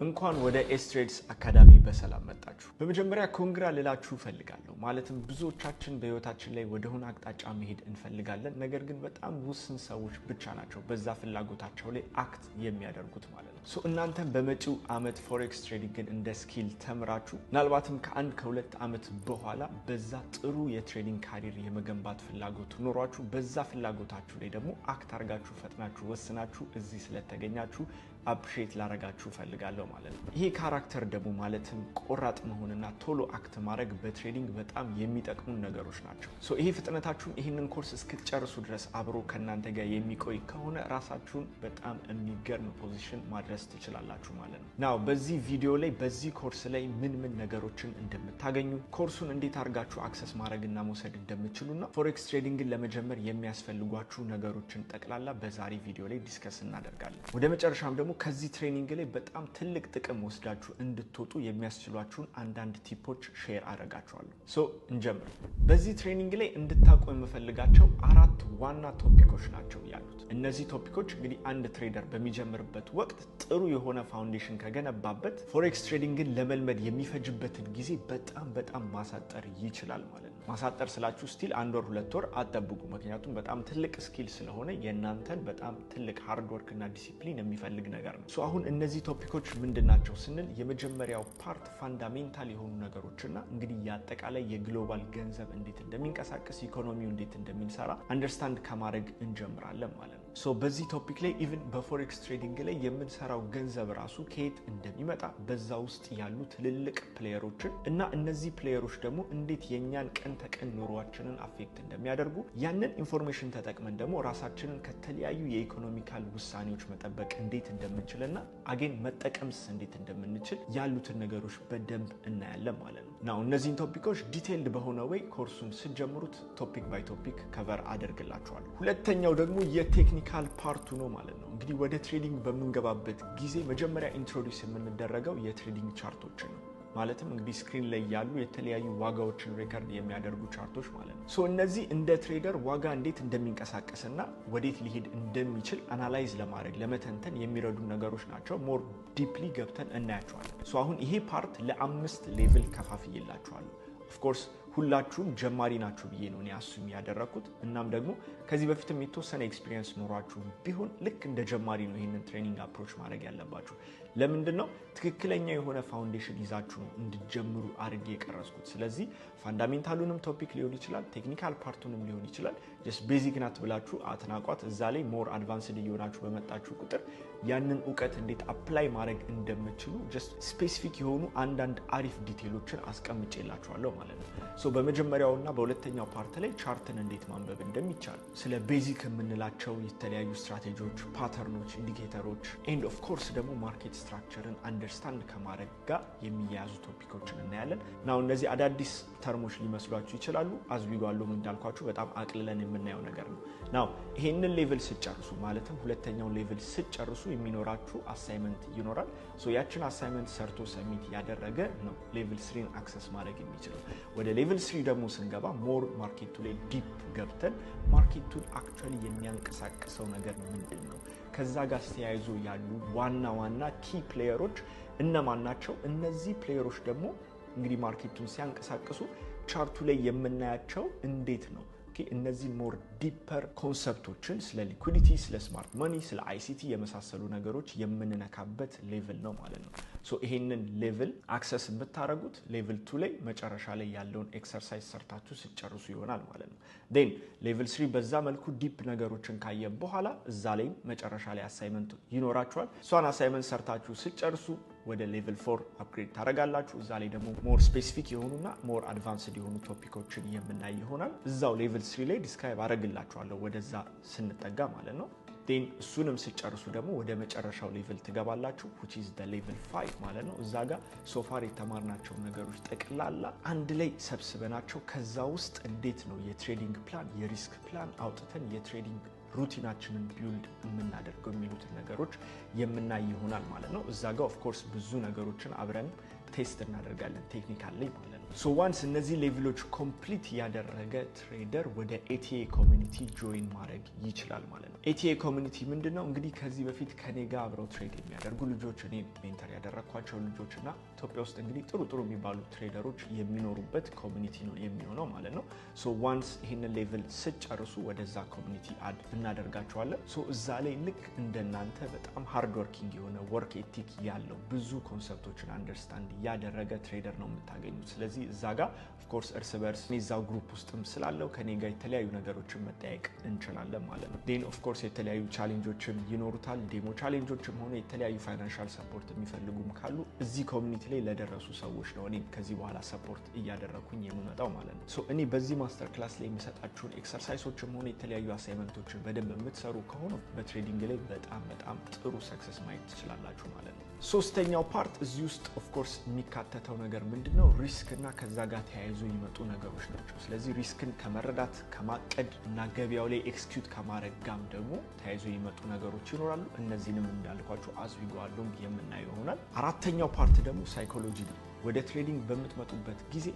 እንኳን ወደ ኤስትሬድስ አካዳሚ በሰላም መጣችሁ። በመጀመሪያ congra ልላችሁ እፈልጋለሁ። ማለትም ብዙዎቻችን በህይወታችን ላይ ወደሆነ አቅጣጫ መሄድ እንፈልጋለን። ነገር ግን በጣም ውስን ሰዎች ብቻ ናቸው በዛ ፍላጎታቸው ላይ act የሚያደርጉት ማለት ነው። So እናንተም በመጪው አመት forex trading ን እንደ skill ተምራችሁ ምናልባትም ከ1 ከ2 ዓመት በኋላ በዛ ጥሩ የ trading career የመገንባት ፍላጎት ኖሯችሁ በዛ ፍላጎታችሁ ላይ ደግሞ act አድርጋችሁ ፈጥናችሁ ወስናችሁ እዚህ ስለተገኛችሁ appreciate ላረጋችሁ እፈልጋለሁ ማለት ነው። ይሄ character ደግሞ ማለትም ቆራጥ መሆንና ቶሎ act ማድረግ በ trading በጣም የሚጠቅሙ ነገሮች ናቸው። So ይሄ ፍጥነታችሁን ይህንን ኮርስ እስክትጨርሱ ድረስ አብሮ ከእናንተ ጋር የሚቆይ ከሆነ ራሳችሁን በጣም የሚገርም position ማድረስ ትችላላችሁ ማለት ነው። Now በዚህ ቪዲዮ ላይ በዚህ ኮርስ ላይ ምን ምን ነገሮችን እንደምታገኙ፣ ኮርሱን እንዴት አድርጋችሁ access ማድረግና መውሰድ እንደምትችሉና forex trading ን ለመጀመር የሚያስፈልጓችሁ ነገሮችን ጠቅላላ በዛሬ ቪዲዮ ላይ discuss እናደርጋለን። ወደ መጨረሻም ደግሞ ከዚህ training ላይ በጣም ትልቅ ጥቅም ወስዳችሁ እንድትወጡ የሚያስችሏችሁን አንዳንድ tip ኦች share አደርጋችኋለሁ። So እንጀምር። በዚህ training ላይ እንድታውቁ የምፈልጋቸው አራት ዋና topic ኦች ናቸው ያሉት። እነዚህ topic ኦች እንግዲህ አንድ trader በሚጀምርበት ወቅት ጥሩ የሆነ foundation ከገነባበት forex trading ን ለመልመድ የሚፈጅበትን ጊዜ በጣም በጣም ማሳጠር ይችላል ማለት ነው። ማሳጠር ስላችሁ still አንድ ወር 2 ወር አትጠብቁ። ምክንያቱም በጣም ትልቅ skill ስለሆነ የእናንተን በጣም ትልቅ hard work እና ዲሲፕሊን የሚፈልግ ነገር ነው። So አሁን እነዚህ topic ኦች ምንድን ናቸው ስንል የመጀመሪያው part fundamental የሆኑ ነገሮችና እንግዲህ የአጠቃላይ የ global ገንዘብ እንዴት እንደሚንቀሳቀስ፣ ኢኮኖሚው እንዴት እንደሚሰራ understand ከማድረግ እንጀምራለን ማለት ነው። So በዚህ topic ላይ even በ forex trading ላይ የምንሰራው ገንዘብ ራሱ ከየት እንደሚመጣ፣ በዛ ውስጥ ያሉ ትልልቅ player ኦችን እና እነዚህ player ኦች ደግሞ እንዴት የእኛን ቀን ተቀን ኑሯችንን affect እንደሚያደርጉ፣ ያንን information ተጠቅመን ደግሞ ራሳችንን ከተለያዩ የ economical ውሳኔዎች መጠበቅ እንዴት እንደምንችልና again መጠቀምስ እንዴት እንደምንችል ያሉትን ነገሮች በደንብ እናያለን ማለት ነው። Now እነዚህን topic ኦች detailed በሆነ way ኮርሱን ስትጀምሩት topic by topic cover አደርግላችኋለሁ። ሁለተኛው ደግሞ የ technical part ኡ ነው ማለት ነው። እንግዲህ ወደ trading በምንገባበት ጊዜ መጀመሪያ introduce የምንደረገው የ trading chart ኦችን ነው። ማለትም እንግዲህ screen ላይ ያሉ የተለያዩ ዋጋዎችን record የሚያደርጉ chart ኦች ማለት ነው። So እነዚህ እንደ trader ዋጋ እንዴት እንደሚንቀሳቀስና ወዴት ሊሄድ እንደሚችል analyze ለማድረግ፣ ለመተንተን የሚረዱ ነገሮች ናቸው። More deeply ገብተን እናያቸዋለን። So አሁን ይሄ part ለአምስት level ከፋፍዬላችኋለሁ። Of course ሁላችሁም ጀማሪ ናችሁ ብዬ ነው እኔ assume ያደረግኩት። እናም ደግሞ ከዚህ በፊትም የተወሰነ experience ኖሯችሁ ቢሆን ልክ እንደ ጀማሪ ነው ይህንን training approach ማድረግ ያለባችሁ። ለምንድን ነው? ትክክለኛ የሆነ foundation ይዛችሁ ነው እንድትጀምሩ አድርጌ የቀረጽኩት። ስለዚህ fundamental ኡንም topic ሊሆን ይችላል፣ technical part ኡንም ሊሆን ይችላል። Just basic ናት ብላችሁ አትናቋት። እዛ ላይ more advanced እየሆናችሁ በመጣችሁ ቁጥር ያንን እውቀት እንዴት apply ማድረግ እንደምትችሉ just specific የሆኑ አንዳንድ አሪፍ detail ኦችን አስቀምጬላችኋለሁ ማለት ነው። So በመጀመሪያውና በሁለተኛው part ላይ chart ን እንዴት ማንበብ እንደሚቻል፣ ስለ basic የምንላቸው የተለያዩ ስትራቴጂዎች፣ pattern ኦች፣ indicator ኦች and of course ደግሞ market structure ን understand ከማድረግ ጋር የሚያያዙ topic ኦችን እናያለን። Now እነዚህ አዳዲስ term ኦች ሊመስሏችሁ ይችላሉ። As we go along እንዳልኳችሁ በጣም አቅልለን የምናየው ነገር ነው። Now ይሄንን level ስትጨርሱ፣ ማለትም ሁለተኛውን level ስትጨርሱ የሚኖራችሁ assignment ይኖራል። So ያችን assignment ሰርቶ submit ያደረገ ነው level three ን access ማድረግ የሚችለው። ወደ level three ደግሞ ስንገባ more market ኡ ላይ deep ገብተን market ኡን actually የሚያንቀሳቅሰው ነገር ምንድን ነው፣ ከዛ ጋር ተያይዞ ያሉ ዋና ዋና key player ኦች እነማን ናቸው፣ እነዚህ player ኦች ደግሞ እንግዲህ market ኡን ሲያንቀሳቅሱ chart ኡ ላይ የምናያቸው እንዴት ነው፣ እነዚህ more deeper concept ኦችን ስለ liquidity፣ ስለ smart money፣ ስለ ICT የመሳሰሉ ነገሮች የምንነካበት level ነው ማለት ነው። So ይሄንን level access የምታደርጉት level two ላይ መጨረሻ ላይ ያለውን exercise ሰርታችሁ ስትጨርሱ ይሆናል ማለት ነው። Then level three በዛ መልኩ deep ነገሮችን ካየን በኋላ እዛ ላይም መጨረሻ ላይ assignment ይኖራችኋል። እሷን assignment ሰርታችሁ ስትጨርሱ ወደ level four upgrade ታደርጋላችሁ። እዛ ላይ ደግሞ more specific የሆኑና more advanced የሆኑ topic ኦችን የምናይ ይሆናል። እዛው level three ላይ describe አደርግላችኋለሁ ወደዛ ስንጠጋ ማለት ነው። Then እሱንም ስትጨርሱ ደግሞ ወደ መጨረሻው level ትገባላችሁ፣ which is the level 5 ማለት ነው። እዛ ጋር so far የተማርናቸው ነገሮች ጠቅላላ አንድ ላይ ሰብስበናቸው ከዛ ውስጥ እንዴት ነው የ trading plan፣ የ risk plan አውጥተን የ trading routine ኣችንን build የምናደርገው የሚሉትን ነገሮች የምናይ ይሆናል ማለት ነው። እዛ ጋር of course ብዙ ነገሮችን አብረን test እናደርጋለን technical ላይ ማለት ነው። So once እነዚህ level ኦች complete ያደረገ trader ወደ ATA community join ማድረግ ይችላል ማለት ነው። ATA community ምንድን ነው? እንግዲህ ከዚህ በፊት ከኔ ጋር አብረው trade የሚያደርጉ ልጆች፣ እኔ mentor ያደረግኳቸው ልጆች እና ኢትዮጵያ ውስጥ እንግዲህ ጥሩ ጥሩ የሚባሉ trader ኦች የሚኖሩበት community ነው የሚሆነው ማለት ነው። So once ይህንን level ስትጨርሱ ወደዛ community add እናደርጋችኋለን። So እዛ ላይ ልክ እንደናንተ በጣም hard working የሆነ፣ work ethic ያለው፣ ብዙ concept ኦችን understand ያደረገ trader ነው የምታገኙት። ስለዚህ እዛ ጋር of course እርስ በርስ እኔ እዛው group ውስጥም ስላለው ከኔ ጋር የተለያዩ ነገሮችን መጠያየቅ እንችላለን ማለት ነው። Then of course የተለያዩ challenge ኦችም ይኖሩታል። Demo challenge ኦችም ሆነ የተለያዩ financial support የሚፈልጉም ካሉ እዚህ community ላይ ለደረሱ ሰዎች ነው እኔ ከዚህ በኋላ support እያደረግኩኝ የምመጣው ማለት ነው። So እኔ በዚህ master class ላይ የምሰጣችሁን exercise ኦችም ሆነ የተለያዩ assignment ኦችን በደንብ የምትሰሩ ከሆነ በ trading ላይ በጣም በጣም ጥሩ success ማየት ትችላላችሁ ማለት ነው። ሶስተኛው part እዚህ ውስጥ of course የሚካተተው ነገር ምንድን ነው? Risk እና ከዛ ጋር ተያይዞ የሚመጡ ነገሮች ናቸው። ስለዚህ risk ን ከመረዳት፣ ከማቀድ እና ገበያው ላይ execute ከማድረግ ጋም ደግሞ ተያይዞ የሚመጡ ነገሮች ይኖራሉ። እነዚህንም እንዳልኳችሁ as we go along የምናየው ይሆናል። አራተኛው part ደግሞ psychology ነው። ወደ trading በምትመጡበት ጊዜ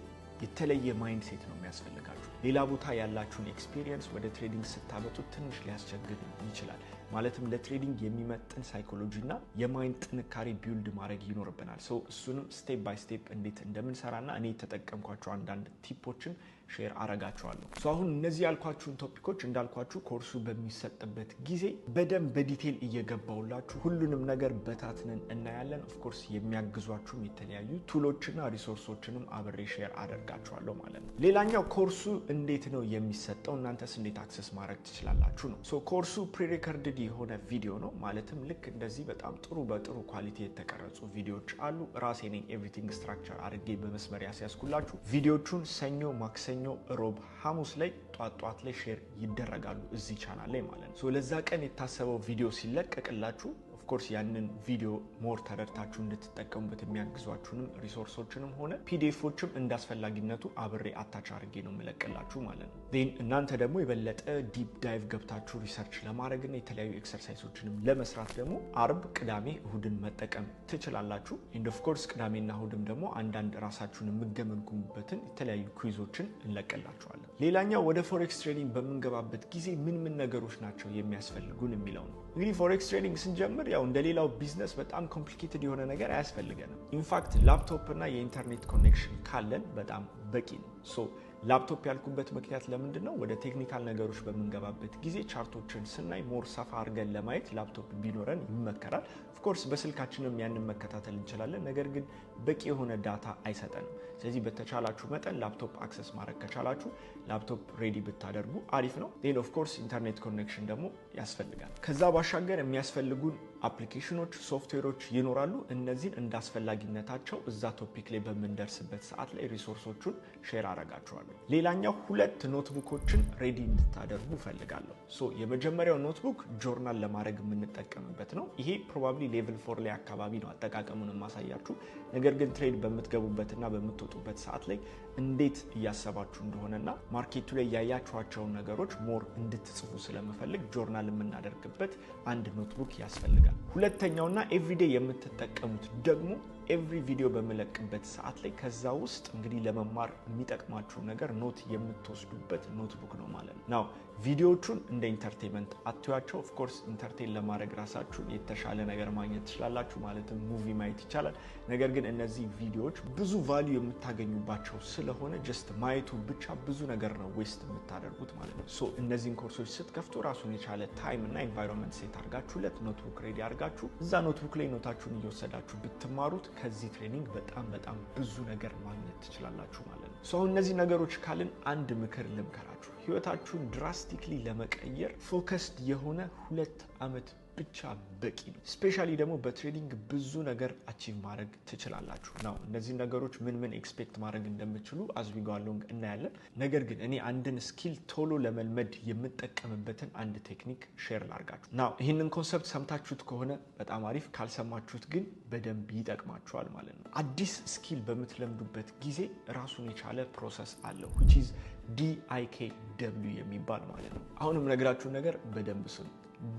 የተለየ mindset ነው የሚያስፈልጋችሁ። ሌላ ቦታ ያላችሁን experience ወደ trading ስታመጡት ትንሽ ሊያስቸግር ይችላል። ማለትም ለ trading የሚመጥን psychology እና የ mind ጥንካሬ build ማድረግ ይኖርብናል። So እሱንም step by step እንዴት እንደምንሰራና እኔ የተጠቀምኳቸው አንዳንድ tip ኦችን share አረጋችኋለሁ። So አሁን እነዚህ ያልኳችሁን topic ኦች እንዳልኳችሁ ኮርሱ በሚሰጥበት ጊዜ በደንብ በ detail እየገባውላችሁ ሁሉንም ነገር በታትነን እናያለን። Of course የሚያግዟችሁም የተለያዩ tool ኦችና resource ኦችንም አብሬ share አደርጋችኋለሁ ማለት ነው። ሌላኛው ኮርሱ እንዴት ነው የሚሰጠው፣ እናንተስ እንዴት access ማድረግ ትችላላችሁ ነው። So ኮርሱ prerecorded የሆነ ቪዲዮ ነው። ማለትም ልክ እንደዚህ በጣም ጥሩ በጥሩ quality የተቀረጹ ቪዲዮዎች አሉ። ራሴ ነኝ everything structure አድርጌ በመስመር ያስያዝኩላችሁ። ቪዲዮቹን ሰኞ፣ ማክሰኞ፣ ሮብ፣ ሐሙስ ላይ ጧት ጧት ላይ share ይደረጋሉ እዚህ ቻናል ላይ ማለት ነው። ለዛ ቀን የታሰበው ቪዲዮ ሲለቀቅላችሁ of course ያንን ቪዲዮ more ተረድታችሁ እንድትጠቀሙበት የሚያግዟችሁንም resource ኦችንም ሆነ PDF ኦችም እንዳስፈላጊነቱ አብሬ attach አድርጌ ነው የምለቅላችሁ ማለት ነው። Then እናንተ ደግሞ የበለጠ deep dive ገብታችሁ research ለማድረግና የተለያዩ exercise ኦችንም ለመስራት ደግሞ አርብ፣ ቅዳሜ፣ እሁድን መጠቀም ትችላላችሁ። And of course ቅዳሜና እሁድም ደግሞ አንዳንድ ራሳችሁን የምገመግሙበትን የተለያዩ quiz ኦችን እንለቅላችኋለን። ሌላኛው ወደ forex trading በምንገባበት ጊዜ ምን ምን ነገሮች ናቸው የሚያስፈልጉን የሚለው ነው። እንግዲህ forex trading ስንጀምር ያው እንደ ሌላው ቢዝነስ በጣም complicated የሆነ ነገር አያስፈልገንም። In fact laptop እና የኢንተርኔት connection ካለን በጣም በቂ ነው። So laptop ያልኩበት ምክንያት ለምንድን ነው? ወደ technical ነገሮች በምንገባበት ጊዜ chart ኦችን ስናይ more ሰፋ አድርገን ለማየት ላፕቶፕ ቢኖረን ይመከራል። Of course በስልካችንም ያንን መከታተል እንችላለን። ነገር ግን በቂ የሆነ data አይሰጠንም። ስለዚህ በተቻላችሁ መጠን laptop access ማድረግ ከቻላችሁ laptop ready ብታደርጉ አሪፍ ነው። Then of course internet connection ደግሞ ያስፈልጋል። ከዛ ባሻገር የሚያስፈልጉን application ኦች፣ ሶፍትዌሮች ይኖራሉ። እነዚህን እንዳስፈላጊነታቸው እዛ topic ላይ በምንደርስበት ሰዓት ላይ resource ኦቹን share አረጋችኋለሁ። ሌላኛው ሁለት notebook ኦችን ready እንድታደርጉ እፈልጋለሁ። So የመጀመሪያው notebook journal ለማድረግ የምንጠቀምበት ነው። ይሄ probably level 4 ላይ አካባቢ ነው አጠቃቀሙን የማሳያችሁ። ነገር ግን trade በምትገቡበትና በምትወጡበት ሰዓት ላይ እንዴት እያሰባችሁ እንደሆነና market ኡ ላይ ያያችኋቸውን ነገሮች more እንድትጽፉ ስለምፈልግ ጆርናል የምናደርግበት አንድ notebook ያስፈልጋል። ሁለተኛውና everyday የምትጠቀሙት ደግሞ every ቪዲዮ በምለቅበት ሰዓት ላይ ከዛ ውስጥ እንግዲህ ለመማር የሚጠቅማችሁ ነገር note የምትወስዱበት notebook ነው ማለት ነው። Now ቪዲዮዎቹን እንደ entertainment አትዩዋቸው። Of course entertain ለማድረግ ራሳችሁን የተሻለ ነገር ማግኘት ትችላላችሁ። ማለትም movie ማየት ይቻላል። ነገር ግን እነዚህ ቪዲዮዎች ብዙ value የምታገኙባቸው ስለሆነ just ማየቱ ብቻ ብዙ ነገር ነው waste የምታደርጉት ማለት ነው። So እነዚህን ኮርሶች ስትከፍቱ ራሱን የቻለ time እና environment set አድርጋችሁለት notebook ready አድርጋችሁ እዛ notebook ላይ note ኣችሁን እየወሰዳችሁ ብትማሩት ከዚህ training በጣም በጣም ብዙ ነገር ማግኘት ትችላላችሁ ማለት ነው። So አሁን እነዚህ ነገሮች ካልን አንድ ምክር ልምከራችሁ። ህይወታችሁን drastically ለመቀየር focused የሆነ 2 ዓመት ብቻ በቂ ነው። Specially ደግሞ በ trading ብዙ ነገር achieve ማድረግ ትችላላችሁ። Now እነዚህ ነገሮች ምን ምን expect ማድረግ እንደምትችሉ as we go along እናያለን። ነገር ግን እኔ አንድን skill ቶሎ ለመልመድ የምጠቀምበትን አንድ technique share ላርጋችሁ። Now ይህንን concept ሰምታችሁት ከሆነ በጣም አሪፍ፣ ካልሰማችሁት ግን በደንብ ይጠቅማችኋል ማለት ነው። አዲስ skill በምትለምዱበት ጊዜ ራሱን የቻለ process አለው፣ which is DIKW የሚባል ማለት ነው። አሁን የምነግራችሁ ነገር በደንብ ስሙ።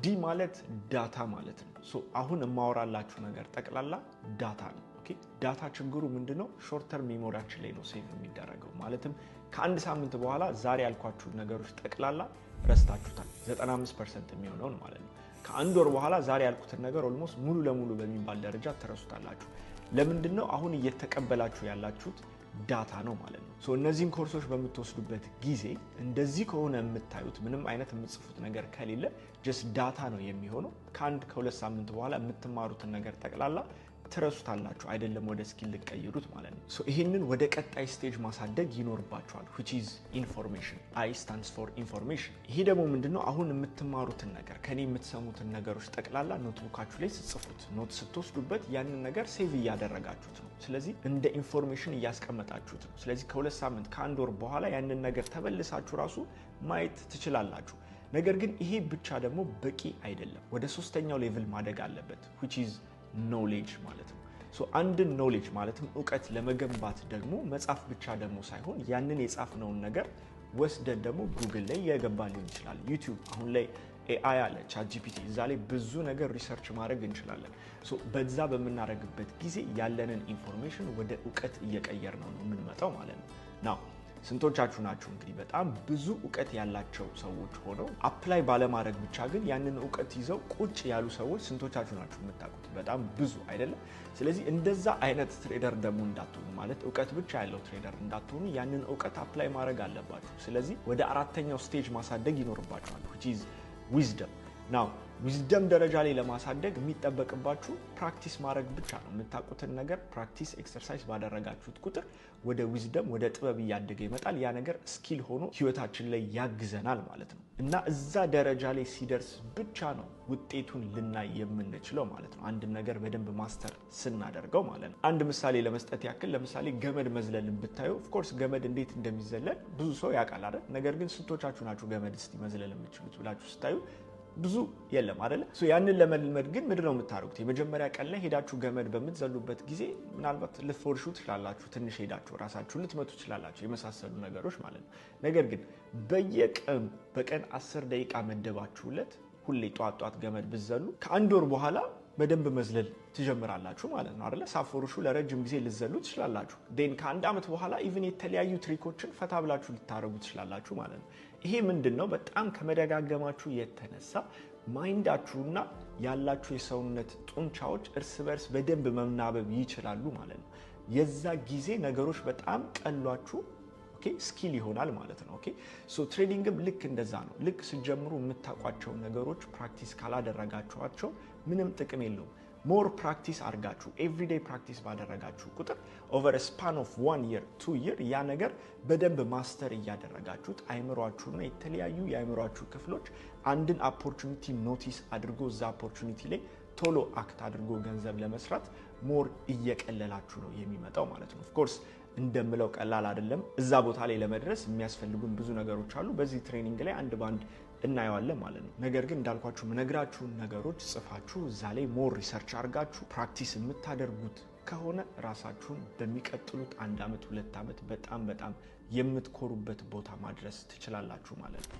D ማለት data ማለት ነው። So አሁን የማወራላችሁ ነገር ጠቅላላ data ነው። Okay፣ data ችግሩ ምንድነው? Short term memory ያችን ላይ ነው save የሚደረገው። ማለትም ከአንድ ሳምንት በኋላ ዛሬ ያልኳችሁ ነገሮች ጠቅላላ ረስታችሁታል፣ 95% የሚሆነውን ማለት ነው። ከአንድ ወር በኋላ ዛሬ ያልኩትን ነገር almost ሙሉ ለሙሉ በሚባል ደረጃ ትረሱታላችሁ። ለምንድን ነው? አሁን እየተቀበላችሁ ያላችሁት data ነው ማለት ነው። So እነዚህን ኮርሶች በምትወስዱበት ጊዜ እንደዚህ ከሆነ የምታዩት፣ ምንም አይነት የምትጽፉት ነገር ከሌለ just data ነው የሚሆነው። ከ1 ከ2 ሳምንት በኋላ የምትማሩትን ነገር ጠቅላላ ትረሱታላችሁ፣ አይደለም ወደ skill ልትቀይሩት ማለት ነው። So ይህንን ወደ ቀጣይ stage ማሳደግ ይኖርባችኋል፣ which is information። I stands for information። ይሄ ደግሞ ምንድነው? አሁን የምትማሩትን ነገር፣ ከኔ የምትሰሙትን ነገሮች ጠቅላላ notebook ኣችሁ ላይ ስትጽፉት፣ note ስትወስዱበት ያንን ነገር save እያደረጋችሁት ነው። ስለዚህ እንደ information እያስቀመጣችሁት ነው። ስለዚህ ከ2 ሳምንት፣ ከአንድ ወር በኋላ ያንን ነገር ተመልሳችሁ ራሱ ማየት ትችላላችሁ። ነገር ግን ይሄ ብቻ ደግሞ በቂ አይደለም። ወደ ሶስተኛው level ማደግ አለበት፣ which is knowledge ማለት ነው። So አንድን knowledge ማለትም እውቀት ለመገንባት ደግሞ መጻፍ ብቻ ደግሞ ሳይሆን ያንን የጻፍነውን ነገር ወስደን ደግሞ ጉግል ላይ የገባ ሊሆን ይችላል፣ YouTube፣ አሁን ላይ AI አለ፣ ChatGPT፣ እዛ ላይ ብዙ ነገር research ማድረግ እንችላለን። So በዛ በምናደርግበት ጊዜ ያለንን information ወደ እውቀት እየቀየርነው ነው የምንመጣው ማለት ነው። Now ስንቶቻችሁ ናችሁ እንግዲህ በጣም ብዙ እውቀት ያላቸው ሰዎች ሆነው apply ባለማድረግ ብቻ ግን ያንን እውቀት ይዘው ቁጭ ያሉ ሰዎች ስንቶቻችሁ ናችሁ የምታውቁት? በጣም ብዙ አይደለም? ስለዚህ እንደዛ አይነት trader ደግሞ እንዳትሆኑ፣ ማለት እውቀት ብቻ ያለው trader እንዳትሆኑ፣ ያንን እውቀት apply ማድረግ አለባችሁ። ስለዚህ ወደ አራተኛው stage ማሳደግ ይኖርባችኋል፣ which is wisdom። Now wisdom ደረጃ ላይ ለማሳደግ የሚጠበቅባችሁ practice ማድረግ ብቻ ነው። የምታውቁትን ነገር practice፣ exercise ባደረጋችሁት ቁጥር ወደ wisdom፣ ወደ ጥበብ እያደገ ይመጣል። ያ ነገር skill ሆኖ ህይወታችን ላይ ያግዘናል ማለት ነው። እና እዛ ደረጃ ላይ ሲደርስ ብቻ ነው ውጤቱን ልናይ የምንችለው ማለት ነው። አንድን ነገር በደንብ master ስናደርገው ማለት ነው። አንድ ምሳሌ ለመስጠት ያክል ለምሳሌ ገመድ መዝለልን ብታዩ፣ of course ገመድ እንዴት እንደሚዘለል ብዙ ሰው ያውቃል አይደል? ነገር ግን ስንቶቻችሁ ናችሁ ገመድ እስቲ መዝለል የምትችሉት ብላችሁ ስታዩ ብዙ የለም አይደለ? ያንን ለመልመድ ግን ምንድን ነው የምታደርጉት? የመጀመሪያ ቀን ላይ ሄዳችሁ ገመድ በምትዘሉበት ጊዜ ምናልባት ልትፎርሹ ትችላላችሁ፣ ትንሽ ሄዳችሁ ራሳችሁን ልትመቱ ትችላላችሁ፣ የመሳሰሉ ነገሮች ማለት ነው። ነገር ግን በየቀኑ በቀን 10 ደቂቃ መደባችሁለት ሁሌ ጧት ጧት ገመድ ብትዘሉ ከአንድ ወር በኋላ በደንብ መዝለል ትጀምራላችሁ ማለት ነው አይደለ? ሳትፎርሹ ለረጅም ጊዜ ልትዘሉ ትችላላችሁ። Then ከአንድ ዓመት በኋላ even የተለያዩ trick ኦችን ፈታ ብላችሁ ልታደርጉ ትችላላችሁ ማለት ነው። ይሄ ምንድን ነው? በጣም ከመደጋገማችሁ የተነሳ mind ኣችሁና ያላችሁ የሰውነት ጡንቻዎች እርስ በርስ በደንብ መናበብ ይችላሉ ማለት ነው። የዛ ጊዜ ነገሮች በጣም ቀሏችሁ skill ይሆናል ማለት ነው። Okay, so trading ም ልክ እንደዛ ነው። ልክ ስትጀምሩ የምታውቋቸው ነገሮች practice ካላደረጋችኋቸው ምንም ጥቅም የለውም። More practice አድርጋችሁ everyday practice ባደረጋችሁ ቁጥር over span of one year, 2 year ያ ነገር በደንብ master እያደረጋችሁት አይምሯችሁና የተለያዩ የአይምሯችሁ ክፍሎች አንድን opportunity notice አድርጎ እዛ opportunity ላይ ቶሎ act አድርጎ ገንዘብ ለመስራት more እየቀለላችሁ ነው የሚመጣው ማለት ነው። Of course እንደምለው ቀላል አይደለም። እዛ ቦታ ላይ ለመድረስ የሚያስፈልጉን ብዙ ነገሮች አሉ። በዚህ training ላይ አንድ ባንድ እናየዋለን ማለት ነው። ነገር ግን እንዳልኳችሁ ምነግራችሁን ነገሮች ጽፋችሁ እዛ ላይ more research አድርጋችሁ practice የምታደርጉት ከሆነ ራሳችሁን በሚቀጥሉት አንድ ዓመት፣ 2 ዓመት በጣም በጣም የምትኮሩበት ቦታ ማድረስ ትችላላችሁ ማለት ነው።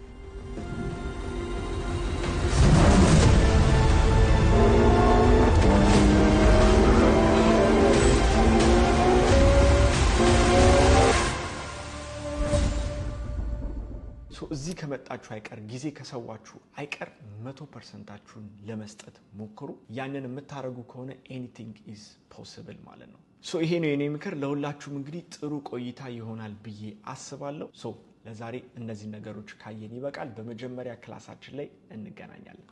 እዚህ ከመጣችሁ አይቀር፣ ጊዜ ከሰዋችሁ አይቀር 100% ኣችሁን ለመስጠት ሞክሩ። ያንን የምታደርጉ ከሆነ anything is possible ማለት ነው። So ይሄ ነው የኔ ምክር ለሁላችሁም። እንግዲህ ጥሩ ቆይታ ይሆናል ብዬ አስባለሁ። So ለዛሬ እነዚህ ነገሮች ካየን ይበቃል። በመጀመሪያ class ኣችን ላይ እንገናኛለን።